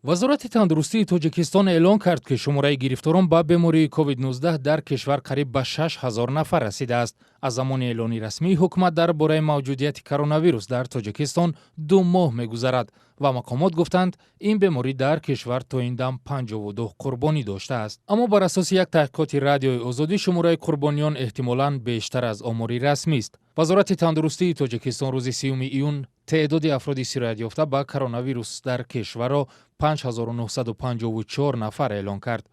Вазорати тандурустии Тоҷикистон эълон кард, ки шумораи гирифторон ба бемории COVID-19 дар кишвар қариб ба 6000 нафар расидааст. Аз замони эълони расмии ҳукумат дар бораи мавҷудияти коронавирус дар Тоҷикистон 2 моҳ мегузарад ва мақомот гуфтанд, ин беморӣ дар кишвар то ин дам 52 қурбонӣ доштааст. Аммо бар асоси як таҳқиқоти Радиои Озодӣ, шумораи қурбониён эҳтимолан бештар аз омори расмист. Вазорати тандурустии Тоҷикистон рӯзи 30 июн теъдоди афроди сироятёфта ба коронавирус дар кишварро 5954 нафар эълон кард.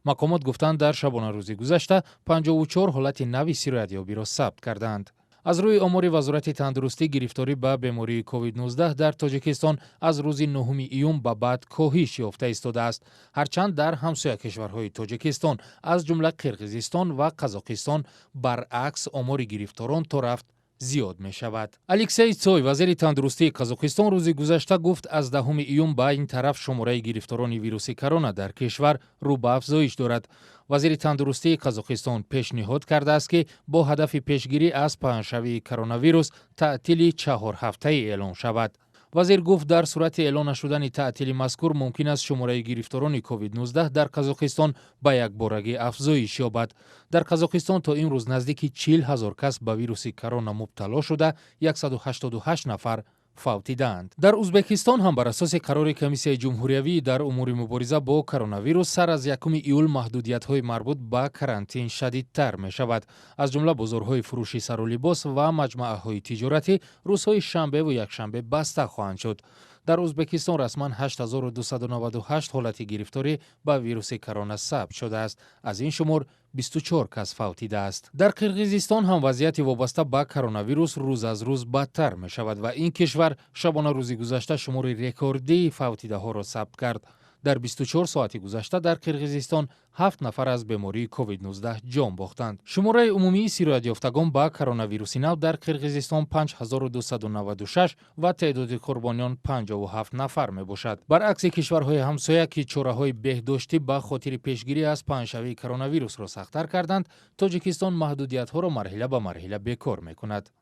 Мақомот гуфтанд, дар шабонарӯзи гузашта 54 ҳолати нави сироятёбиро сабт кардаанд. Аз рӯи омори Вазорати тандурустӣ, гирифторӣ ба бемории COVID-19 дар Тоҷикистон аз рӯзи 9 июн ба баъд коҳиш ёфта истодааст, ҳарчанд дар ҳамсоя кишварҳои Тоҷикистон, аз ҷумла Қирғизистон ва Қазоқистон, баръакс, омори гирифторон то рафт зиёд мешавад. Алексей Цой, вазири тандурустии Қазоқистон, рӯзи гузашта гуфт, аз 10 июн ба ин тараф шумораи гирифторони вируси корона дар кишвар рӯ ба афзоиш дорад. Вазири тандурустии Қазоқистон пешниҳод кардааст, ки бо ҳадафи пешгирӣ аз паҳншавии коронавирус таътили 4 ҳафтаӣ эълон шавад. Вазир гуфт, дар сурати эълон нашудани таътили мазкур мумкин аст шумораи гирифторони COVID-19 дар Қазоқистон ба якборагӣ афзоиш ёбад. Дар Қазоқистон то имрӯз наздики 40 000 кас ба вируси корона мубтало шуда, 188 нафар фавтидаанд. Дар Узбекистон ҳам бар асоси қарори Комиссияи ҷумҳуриявӣ дар умури мубориза бо коронавирус сар аз 1 июл маҳдудиятҳои марбут ба карантин шадидтар мешавад. Аз ҷумла бозорҳои фурӯши сару либос ва маҷмааҳои тиҷоратӣ рӯзҳои шанбеву якшанбе баста хоҳанд шуд. Дар Узбекистон расман 8298 ҳолати гирифторӣ ба вируси корона сабт шудааст. Аз ин шумор 24 кас фавтидааст. Дар Қирғизистон ҳам вазъияти вобаста ба коронавирус рӯз аз рӯз бадтар мешавад ва ин кишвар шабона рӯзи гузашта шумори рекордии фавтидаҳоро сабт кард. Дар 24 соати гузашта дар Қирғизистон ҳафт нафар аз бемории COVID-19 ҷон бохтанд. Шумораи умумии сироятёфтагон ба коронавируси нав дар Қирғизистон 5296 ва теъдоди қурбониён 57 нафар мебошад. Баръакси кишварҳои ҳамсоя, ки чораҳои беҳдоштӣ ба хотири пешгирӣ аз паҳншавии коронавирусро сахттар карданд, Тоҷикистон маҳдудиятҳоро марҳила ба марҳила бекор мекунад.